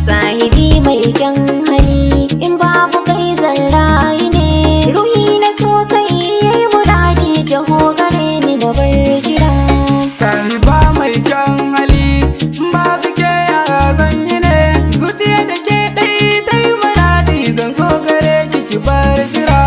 Sahibi mai kyan hali, in babu kai zan rayu ne. Ruhi na so kai yayi muradi, taho gare ni na bar jira. Sahiba mai kyan hali, babu ke yara zan yi ne. Zuciya da ke ɗai ta yi muradi, zan so gare ki ki bar jira.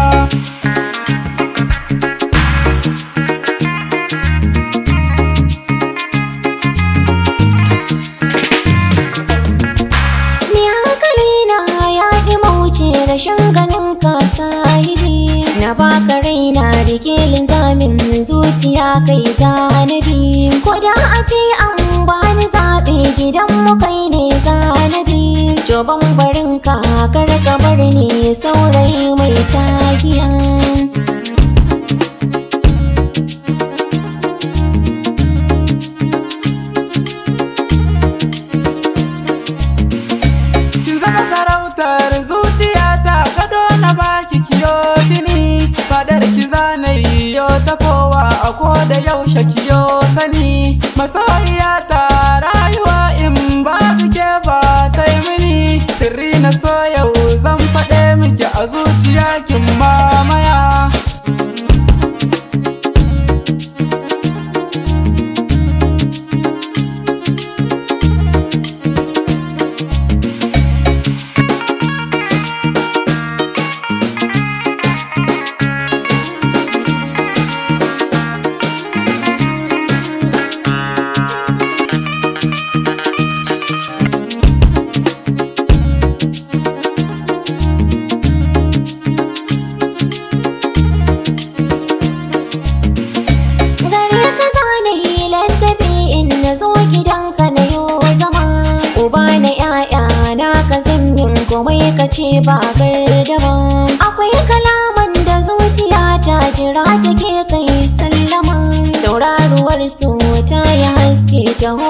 Ni hankali na ya ɗi mauce rashin ganin ka sahibi. Na baka raina, rike linzamin zuciya kai zanabi. Ko da a ce an bani zaɓe, gidan mu kai ne zanabi. To ban barin ka, kar ka bar ni, saurayi mai tagiya. Kin zama sarautar zuciyata, gado na baki kiyo jini. Fadar ki zanayi yo tafowa a ko da yaushe kiyo sani. Masoyiyata, rayuwa in babu ke ba ta yi mini. Sirri na so yau zan faɗe miki, a zuciya kin mamaya. Gare ka zane lantafi, in na zo gidanka na yo zama. Uba na ‘ya'ya na, ka zanyin komai ka ce ba gardama. Akwai kalaman da zuciya ta jira take kai sallama. Tauraruwar su ta yi haske, taho